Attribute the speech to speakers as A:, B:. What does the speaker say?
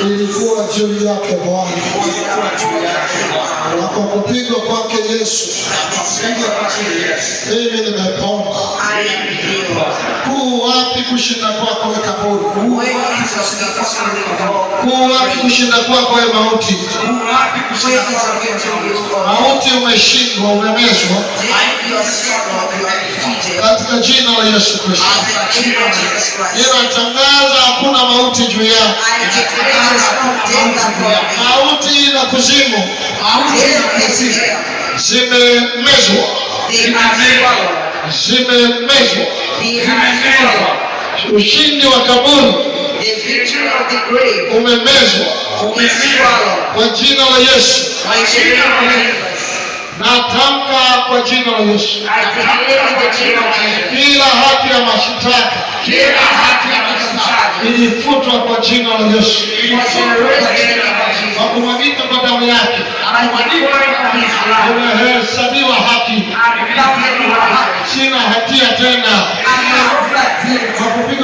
A: Ilikuwa juu yake Bwana,
B: Ilikuwa juu yake Bwana.
A: Na kwa kupigwa kwake Yesu
B: Na kwa kupigwa kwake Yesu,
A: mimi nimepona.
C: I am healed.
A: Kuu wapi kushinda kwako, e kaburi?
C: Where is your victory, O
A: Kuu wapi kushinda kwako, e mauti?
B: Wapi kushinda
C: Where is your victory, O
A: Mauti umeshindwa, umemezwa
C: Death, you are swallowed, you are defeated.
A: Katika jina la Yesu Kristo.
C: In the name of Jesus Christ.
A: Ninatangaza hakuna mauti juu yako.
C: I declare there is no death upon me.
A: Mauti na kuzimu
B: Mauti na
C: Death is
B: kuzimu
C: hell.
A: Zimemezwa,
C: They are swallowed.
A: Zimemezwa.
C: They are
B: zimemezwa.
C: swallowed.
A: Ushindi wa kaburi
C: The victory of the grave
A: umemezwa
C: is swallowed.
A: Kwa jina la Yesu.
C: In the name of Jesus.
A: Natamka kwa jina la Yesu,
C: I declare in the name of Jesus.
A: kila hati ya mashitaka
B: Kila hati ya mashtaka
A: ilifutwa kwa jina la Yesu,
C: Was erased in the name of Jesus.
A: Kwa kumwagika kwa damu yake
C: By the pouring of his blood.
A: nimehesabiwa haki,
C: I'm counted righteous.
A: sina hatia tena.